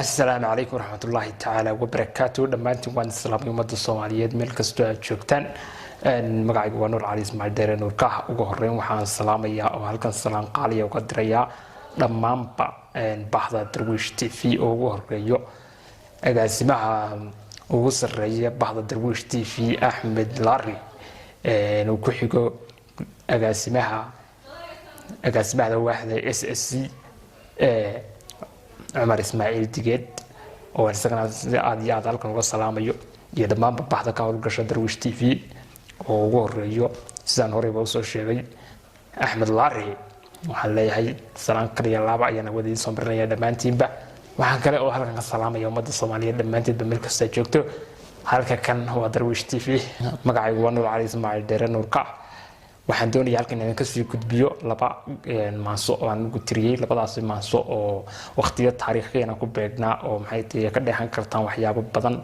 Asalaamu calaykum waraxmatullaahi tacaala wabarakaatu. Dhammaantiin waan islaamay, ummadda Soomaaliyeed meel kastoo aad joogtaan. Magacaygu waa Nuur Cali Ismaaciil Dheere, Nuurkaah. Ugu horeyn waxaan salaamayaa oo halkan salaan qaaliya uga dirayaa dhammaanba bahda Darwiish TV, oo ugu horeeyo agaasimaha ugu sareeya bahda Darwiish TV, Axmed Lari, uu ku xigo agaasimaha agaasimahda waaxda SSC, Cumar Ismaaciil Digeed, oo isagana si aad iyo aad halkan uga salaamayo, iyo dhammaanba baxda ka howlgasha Darwiish TV, oo ugu horeeyo, sidaan horeyba usoo sheegay, Axmed Laari. Waxaan leeyahay salaan kaliya laaba ayaan wada idiin soo marinaya dhammaantiinba. Waxaan kale oo halkan ka salaamaya ummadda Soomaaliyeed dhammaanteedba meel kasta joogto. Halka kan waa Darwiish TV, magacaygu waa Nuur Cali Ismaaciil Dheere, Nuurka. Waxaan doonaya halkan inaan kasii gudbiyo laba maanso oo aan ugu tiriyey, labadaasi maanso oo waqtiyo taariikhiyana ku beegnaa, oo maxay tahay ka dheehan kartaan waxyaabo badan,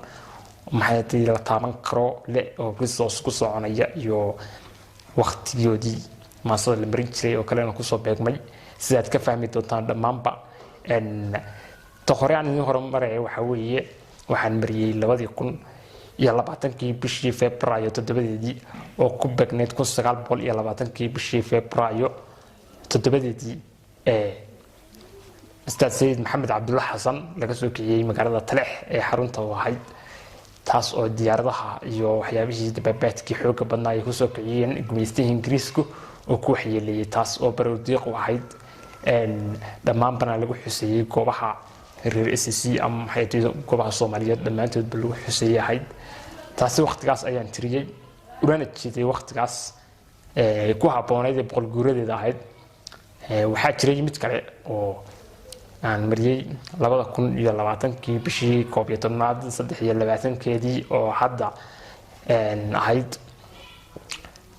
maxay tahay la taaban karo le oo resource ku soconaya, iyo waqtigoodii maansada la marin jiray oo kalena kusoo beegmay, sidaad ka fahmi doontaan dhammaanba. Ta hore aan idin horumaraya waxaa weeye, waxaan mariyey 2020-kii bishii Febraayo 7-deedii, oo ku beegnayd 1920-kii bishii Febraayo 7-deedii, Ustaad Sayid Maxamed Cabdulla Xasan laga soo kiciyey magaalada Taleex ee xarunta u ahayd, taas oo diyaaradaha iyo waxyaabihii dabaabaadkii xooga badnaa ay kusoo kiciyeen gumaystihii Ingiriisku oo ku waxyeeleeyey, taas oo barowdiiq u ahayd, dhammaanbana lagu xuseeyey goobaha reer SSC ama maxay tahay goobaha Soomaaliyeed dhammaantoodba lagu xuseeyey ahayd. Taasi waqtigaas ayaan tiriyey, ulana jeeday waqtigaas ku habboonayd ee 100 guuradeeda ahayd. Waxaa jiray mid kale oo aan mariyey 2020-kii bishii 11-aad 23-keedii, oo hadda ahayd,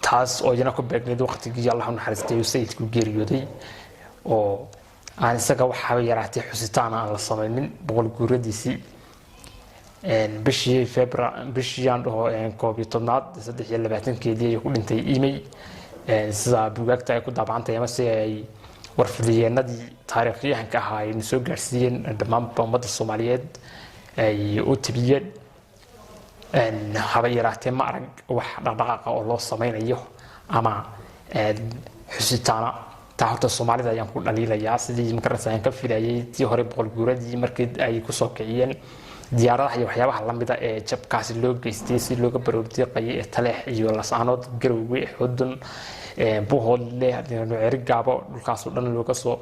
taas oo iyana ku beegnayd waqtigii, Allah u naxariistay, uu sayidku geeriyooday, oo aan isaga waxaaba yaraatay xusitaan aan la samaynin 100 guuradiisii. Bishii febra bishii aan dhaho 11-aad 23-keedii ayuu ku dhintay Imey, sida buugaagta ay ku daabacantahay ama si ay warfidiyeenadii taariikhyahanka ahaa ay soo gaarsiiyeen, dhammaanba ummadda Soomaaliyeed ay u tabiyeen. Haba yaraatee ma arag wax dhaqdhaqaaqa oo loo samaynayo ama xusitaana. Taa horta Soomaalida ayaan ku dhaliilayaa. Sidii makarasa ayaan ka filayay tii hore 100 guuradii markii ay kusoo kiciyeen diyaaradaha iyo waxyaabaha lamida ee jabkaasi loo geystay, si looga baroordiiqayay ee Taleex iyo Laascaanood, Garowge, Xudun, Buhoodle, Cerigaabo, dhulkaasoo dhan looga soo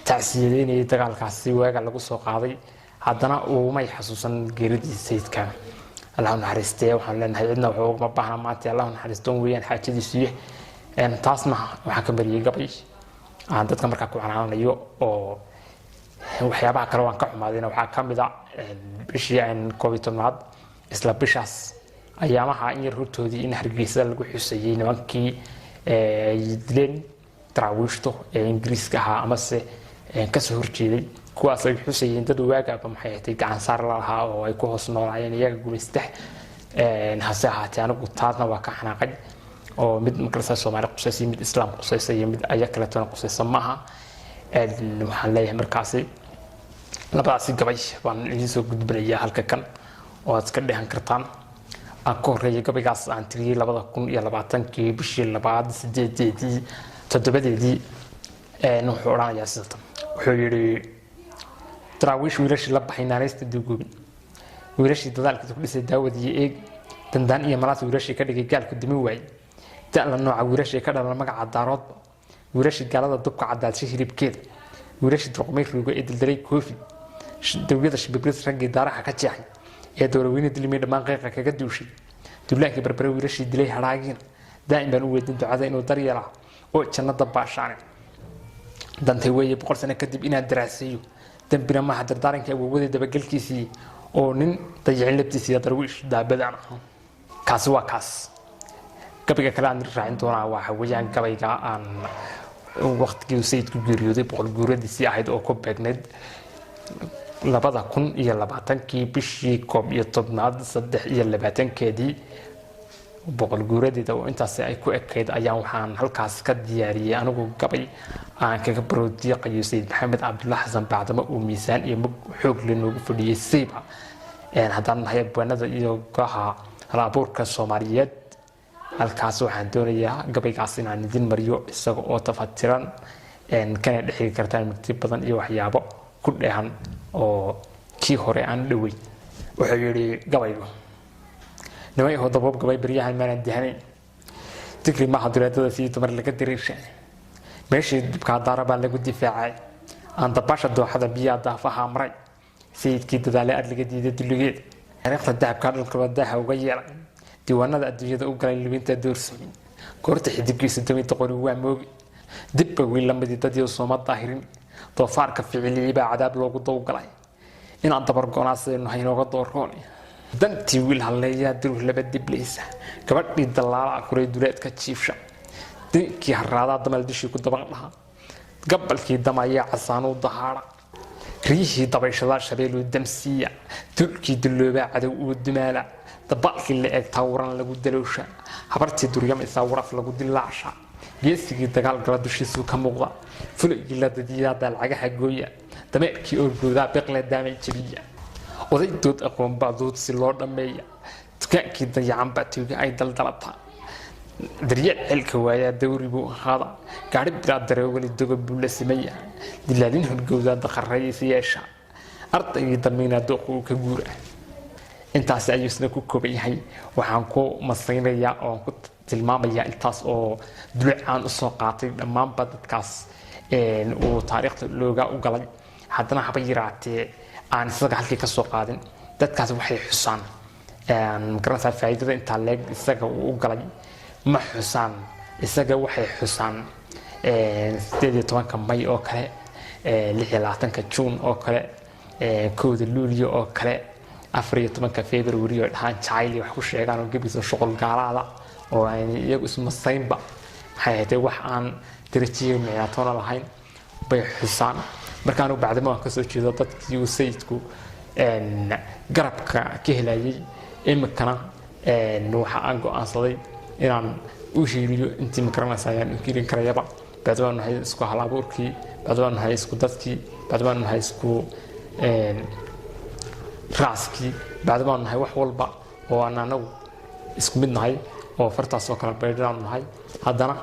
tacsiyadeynayay dagaalkaasi waaga lagu soo qaaday, haddana umay xasuusan geeridii sayidka, Allah naxariistee. Waxaan leenahay cidna wax ugama baahna maanta, Allah naxariistoon weeyaan xaajadiisuye. Taasna waxaan ka mariyey gabay aan dadka markaa ku canaananayo. Oo waxyaabaha kale waan ka xumaadayna waxaa ka mid a bishii aan 11-aad, isla bishaas ayaamaha in yar hortoodii, in Hargeysa lagu xusayey nimankii ay dileen Daraawiishto ee Ingiriiska ahaa amase kasoo horjeeday, kuwaas ay xusayeen dad waagaaba maxay ahayd gacan saar la lahaa oo ay ku hoos noolaayeen iyaga gumaysta. Hase ahaatee anigu taasna waa ka xanaaqay, oo mid makarasa Soomaali qusaysa, mid Islaam qusaysa iyo mid aya kaleetona qusaysa maaha. Waxaan leeyahay markaasi labadaasi gabay baan idiin soo gudbinayaa halka kan oo aad iska dheehan kartaan. Aan ka horreeyay gabaygaas aan tiriyey 2020-kii bishii labaad 8-deedii, 7-deedii. Wuxuu odhanayaa sidatan, wuxuu yidhi: Daraawiish wiilashii la baxay, naanaysta duugoobin, wiilashii dadaalkiisa ku dhisay Daawad iyo Eeg, Dandaan iyo Malaas, wiilashii ka dhigay gaalku dimi waayey, da'la nooca wiilashii ka dhalan magaca Daaroodba, wiilashii gaalada dubka cadaadshay hilibkeeda, wiilashii durqumay ruuga ee dildilay Koofi, dawyada Shibibris, raggii daaraha ka jeexay ee dowlaweyne dilmay, dhammaan qeyqa kaga duushay duulaankii Barbare, wiilashii dilay hadhaagiina, daa'im baan u weydin ducada inuu daryeelaa oo jannada baashaane. Dantay weeye 100 sano kadib inaan daraaseeyo, dambina maaha dardaarankii awowadii dabagelkiisii, oo nin dayicin labtiisiiyo Darwiish daabadaan. Kaasi waa kaas. Gabayga kale aan raacin doonaa waxa weeyaan gabayga aan waqtigii sayidku geeriyooday 100 guuradiisii ahayd, oo ku beegnayd 2020-kii bishii 11-aad 23-keedii. 100 guuradeeda oo intaas ay ku ekayd ayaan waxaan halkaas ka diyaariyey anigu gabay aan kaga baroodiiqayo Sayid Maxamed Cabdulla Xasan, bacdama uu miisaan iyo mug xoog le noogu fadhiyey sayba haddaan nahay abwaanada iyo golaha hal-abuurka Soomaaliyeed. Halkaas waxaan doonayaa gabaygaas inaan idin mariyo isaga oo tafatiran, kana dhexigi kartaan mugti badan iyo waxyaabo ku dheehan oo kii hore aan dhoweyn. Wuxuu yidhi gabaygu: "Nimay iho daboob gabay baryahan maanaan dihanayn, digri maaha duleedada sidii dumar laga dariirshay, meeshii dibkaa daara baa lagu difaacay, aan dabaasha dooxada biyaa daafaha maray, sayidkii dadaalay adliga diiday dulligeed, taariikhda dahabkaa dhulkaba daaha uga yeelay, diiwaanada adduunyada u galay libinta doorsoomin, goorta xidigiisu damay doqori waa moogi, dibba wiil lamidii dadii sooma daahirin, doofaarka ficiliyey baa cadaab loogu dowgalay, inaan dabar go'naa sidaynu haynooga dooroon, dantii wiil halleeyaa duruh laba diblaysa, gabadhii dallaala kuray duleedka jiifsha, dinkii haraadaa damal dushii ku daban dhaha, gabalkii damayaa casaanuu dahaadha, riyihii dabayshadaa shabeeluu damsiiya, dulkii dulloobaa cadow uu dumaala, dabaalkii la eegtaa waran lagu daloosha, habartii duryamaysaa waraf lagu dilaacsha, geesigii dagaal gala dushiisuu ka muuqda, fulaygii la dadiyaa daalcagaha gooya, dameerkii oorgoodaa biqle daamay jabiya, oday dood aqoon baa dood si loo dhammeeya, dukaankii dayacan baa tuuga ay daldalata, daryeel xilka waayaa dawri buu ahaada, gaari bilaa dareewali doga buu la simaya, dilaalin horgowdaa daqaraysa yeesha, ardaygii damiinaa dooqa uu ka guura." Intaasi ayuu isna ku kooban yahay. Waxaan ku masaynayaa oo ku tilmaamayaa intaas oo dulucaan usoo qaatay dhammaanba dadkaas uu taariikhda looga u galay, haddana haba yaraatee aan isaga halkii ka soo qaadin. Dadkaas waxay xusaan, magaranaysaa, faa'iidada intaa leeg isaga uu u galay ma xusaan. Isaga waxay xusaan 18-ka May oo kale, 26-ka Juun oo kale, 1-da Luulyo oo kale, 14-ka February oo dhahaan jacayl wax ku sheegaan oo gebiisa shuqul gaalaada oo aan iyagu ismasaynba. Maxay ahayd, wax aan darajiyo micnaatoona lahayn bay xusaan. Markaanu bacdamo aan kasoo jeedo dadkii uu sayidku garabka ka helayay, iminkana waxa aan go-aansaday inaan u hiiliyo intii magaranaysa ayaan hiilin karayaba. Bacdi baan nahay isku halabuurkii, bacdi baan nahay isku dadkii, bacdi baan nahay isku raaskii, bacdi baan nahay wax walba oo aan anagu isku mid nahay oo fartaas oo kale baydhinaanu nahay. Haddana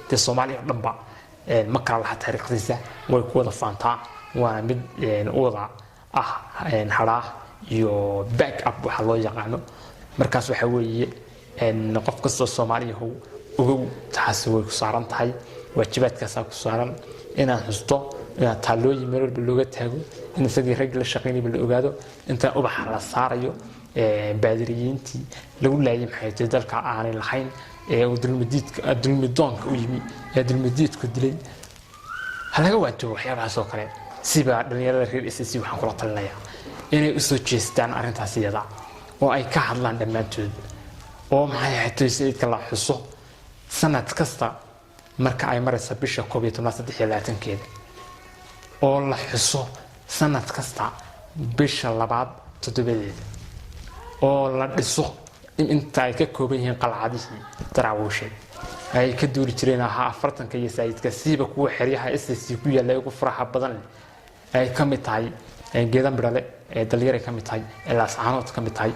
dee Soomaaliya oo dhanba ma kala laha taariikhdiisa, way ku wada faantaa, waana mid u wada ah hadhaa iyo back up waxa loo yaqaano. Markaas waxa weeye, qof kastoo Soomaaliyahow ogow, taasi way ku saaran tahay, waajibaadkaasaa ku saaran inaad xusto, inaad taallooyin meel walba looga taago, in isagii raggi la shaqaynayba la ogaado, inta ubaxa la saarayo baadiriyiintii lagu laayay, maxay tahay, dalka aanay lahayn ee uu dulmidiidka dulmidoonka u yimi ee dulmidiidku dilay. Ha laga waantoobo waxyaabahaas oo kale. Siba dhalinyarada reer SSC waxaan kula talinayaa inay usoo jeestaan arrintaas iyada oo ay ka hadlaan dhammaantood, oo maxay ahayd, sayidka la xuso sanad kasta marka ay maraysa bisha 11aad 23-keeda, oo la xuso sanad kasta bisha labaad 7-deeda, oo la dhiso inta ay ka kooban yihiin qalcadihii Daraawiisheed ay ka duuli jireen ahaa 40-ka iyo saayidka, siiba kuwa xeryaha SSC ku yaalla ugu faraxa badan leh ay ka mid tahay Geedan Bidhale, Dalyar ay ka mid tahay, Laascaanood ka mid tahay,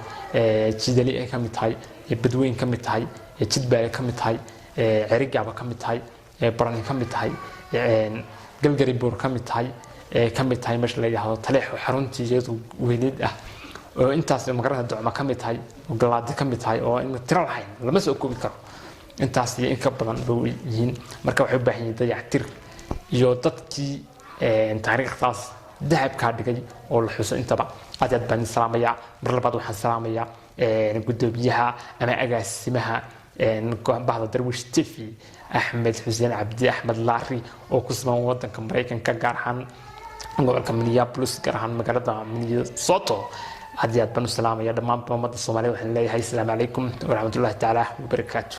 Jidali ay ka mid tahay, Badweyn ka mid tahay, Jidbaale ka mid tahay, Cerigaaba ka mid tahay, Barani ka mid tahay, Galgaribuur ka mid tahay, ka mid tahay meesha la yidhaahdo Taleex oo xaruntii iyadu weyneyd ah, oo intaas magarata Docma ka mid tahay, oo Galaadi ka mid tahay, oo in tiro lahayn lama soo koobi karo. Intaas iyo in ka badan ba yihiin. Marka waxay u baahan yihiin dayactir iyo dadkii taariikhdaas dahabkaa dhigay oo la xuso intaba. Aad aad baan salaamayaa. Mar labaad waxaan salaamayaa gudoomiyaha ama agaasimaha bahda Darwish TV, Axmed Xuseen Cabdi, Axmed Laari, oo ku sugan wadanka Maraykanka, gaar ahaan gobolka Minneapolis, gaar ahaan magaalada Minnesota. Aad iyo aad baan u salaamaya dhammaanba ummadda Soomaaliyed. Waxaan leeyahay asalaamu calaykum waraxmatullahi tacaala wabarakaatu.